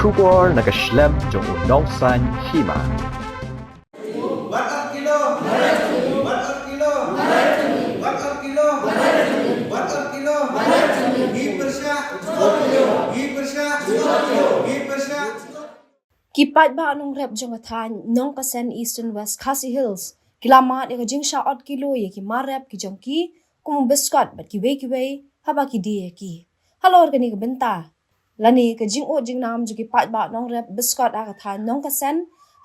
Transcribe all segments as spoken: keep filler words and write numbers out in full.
Khubor na ka shlem jong u nongsan hima. Wat ar kilo, wat ar kilo, wat ar kilo, wat ar kilo, ngi pyrshah, ngi pyrshah, ngi pyrshah. Ki paidbah nongrep jong ka thaiñ Nongkasen, Eastern West Khasi Hills, ki la mad ïa ka jingshah ot kilo ïa ki mar rep ki jong ki, kum u biskot bad kiwei kiwei, haba ki die ïa ki. Halor kane ka bynta, lane ka jingud jingnam jong ki paidbah nongrep biskot ha ka thaiñ Nongkasen,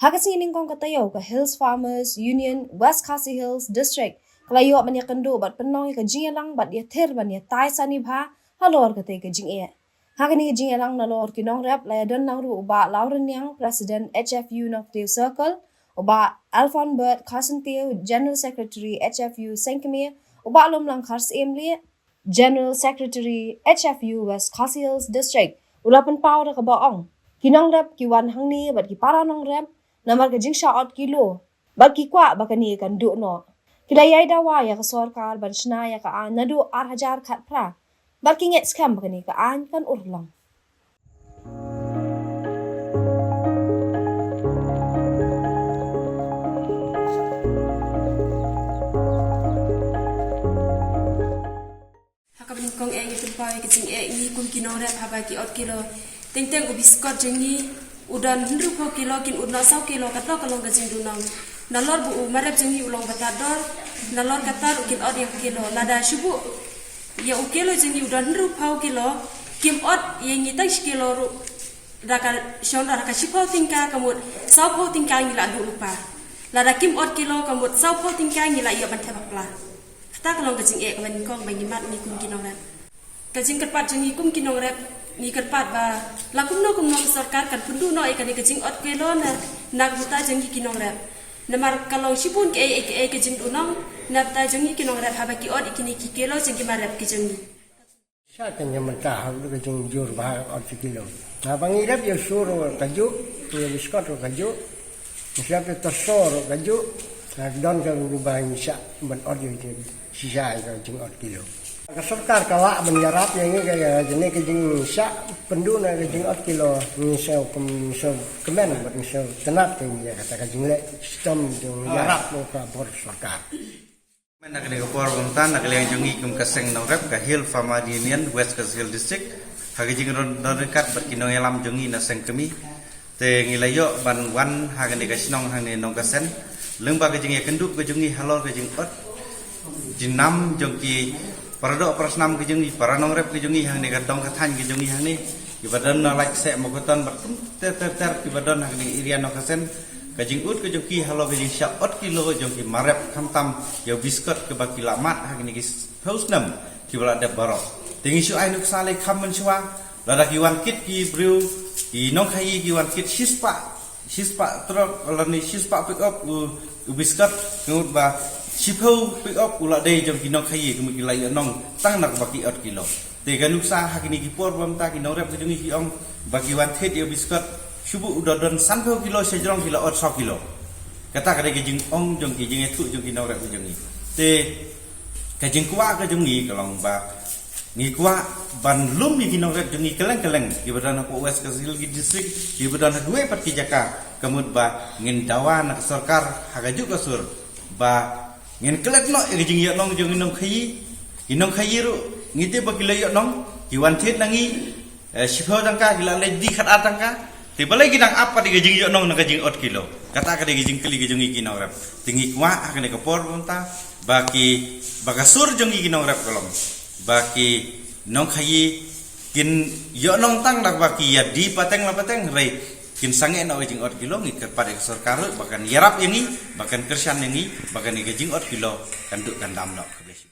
ha ka sngi nyngkong ka taïew ka Hills Farmers Union West Khasi Hills District ka la ïoh ban ïakynduh bad pynlong ïa ka jingïalang bad ïathir ban ïatai sani bha halor katei ka jingeh. Ha kane ka jingïalang nalor ki nongrep la ïadon lang ruh u Bah Lawriniang, President H F U Nongtiew Circle, u Bah Alphonbert Kharsentiew, General Secretary H F U Sengkmie, u Bah Lumlang Kharsyiem Lieh, General Secretary H F U West Khasi Hills District, u la pynpaw da kaba ong, ki nongrep ki wan hangne bad ki para nongrep namar ka jingshah ot kilo, bad ki kwah ba kane kan duh noh. Ki la ïai dawa ïa ka sorkar ban shna ïa ka aiñ naduh ar hajar khatphra, bad ki ngeit skhem ba kane ka aiñ kan urlong. Ha kaba nyngkong eh ngi pynpaw ïa ka jingeh ngi kum ki nongrep haba ki ot kilo. Teng teng u biskot jong ngi u don hynriewphew kilo, kin ot noh saw kilo, katno ka long ka jingduhnong. Nalor ba u mar rep jong ngi u long ba tad dor, nalor kata ruh kin ot ïa ka kilo. Lada shu buh ïa u kilo jong ngi u don hynriewphew kilo, kim ot ïa ngi tang shi kilo ruh. Da ka shong da ka shiphew tyngka, ka mut sawphew tyngka ngi la duh lypa. Lada kim ot kilo, ka mut sawphew tyngka ngi la ïoh ban thep bapla. Kata ka long ka jingeh kaba nyngkong ba ngi mad ngi kum ki nongrep. Ka jingkyrpad jong ngi kum ki nongrep, ngi kyrpad ba la kumno kumno ka sorkar kan pynduh noh ïa kane ka jingot kilo na, na ka bynta jong ngi ki nongrep. Namar ka long shibun kaei kaei ka jingduhnong na bynta jong ngi ki nongrep haba ki ot ïa kine ki kilo jong ki mar rep ki jong ngi. Shisha te ngi mynta ha ka jingjur ba ot shi kilo. Haba ngi rep ïa u sur ruh kajuh, ïa u biskot ruh kajuh. Ngi shu rep ïa u tyrso ruh kajuh. Don ka ruh ba ngi shah ban ot ïa u jing, shisha ïa ka jingot kilo. Ka sorkar ka lah ban ïarap ïa ngi ka, ïa kane ka jingshah pynduh na ka jingot kilo. Ngi shu kum, ngi shu kmen bad ngi shu tnat ïa kata ka jingleh shitom jong ïarap ka bor sorkar. Mynta na kane ka por ba mynta na ka liang jong ngi kum ka seng nongrep ka Hill Farmer Union West Khasi Hills District, ha ka jingdon, don ryngkat bad ki nongïalam jong ngi na seng kmie, te ngi la ïoh ban wan ha kane ka shnong hangne Nongkasen lyngba ka jingïakynduh ka jong ngi halor ka jingot jingnam jong ki para doh para snam ka jong ngi, para nongrep ka jong ngi hangne, ka dong ka thaiñ ka jong ngi hangne, kiba don na Laitkaseh, Mawkyrwat bad ter ter ter kiba don ha kane ka area Nongkasen. Ka jingut ka jong ki halor ka jingshah ot kilo jong ki mar rep, khamtam ïa u biskot kaba ki la mad ha kine ki phew snem kiba la dep baroh. Te ngi shu ai nuksa lei kham mynshuwa, lada ki wan kit ki briew, ki nongkhaïi ki wan kit shispah, shispah trok lane shispah pick up u, u biskot, ka mut ba shiphew pick up u la dei jong ki nongkhaïi, ka mut ki la ïoh nong tang na kaba ki ot kilo. Te ka nuksa ha kine ki por ba mynta ki nongrep ka jong ngi ki ong ba ki wan thied ïa u biskot, shu buh u da don sanphew kilo, sha jrong ki la ot saw kilo. Kata ka dei ka jingong jong ki, jingïathuh jong ki nongrep ka jong ngi. Te ka jingkwah ka jong ngi ka long ba ngi kwah ban lum ïa ki nongrep jong ngi kylleng kylleng kiba don hapoh West Khasi Hills District, kiba don ha kiwei pat ki jaka, ka mut ba ngin dawa na ka sorkar ha kajuh ka sur ba ngin klet noh ïa ka jingïohnong jong ki nongkhaïi. Ki nongkhaïi ruh ngi tip ba ki la ïohnong, ki wan thied na ngi, eh, shiphew tyngka, ki la leit die khatar tyngka. Te balei ki dang ap pat ïa ka jingïohnong na ka jingot kilo? Kata ka dei ka jingkylli ka jong ngi ki nongrep. Te ngi kwah ha kane ka por mynta ba ki, ba ka sur jong ngi ki nongrep ka long ba ki nongkhaïi kin ïohnong tang da kaba ki ïa die pateng la pateng, hynrei kin sangeh noh ka jingot kilo. Ngi kyrpad ïa ka sorkar ruh ba kan ïarap ïa ngi, ba kan kyrshan ïa ngi, ba kane ka jingot kilo kan duh kan dam noh. Khublei.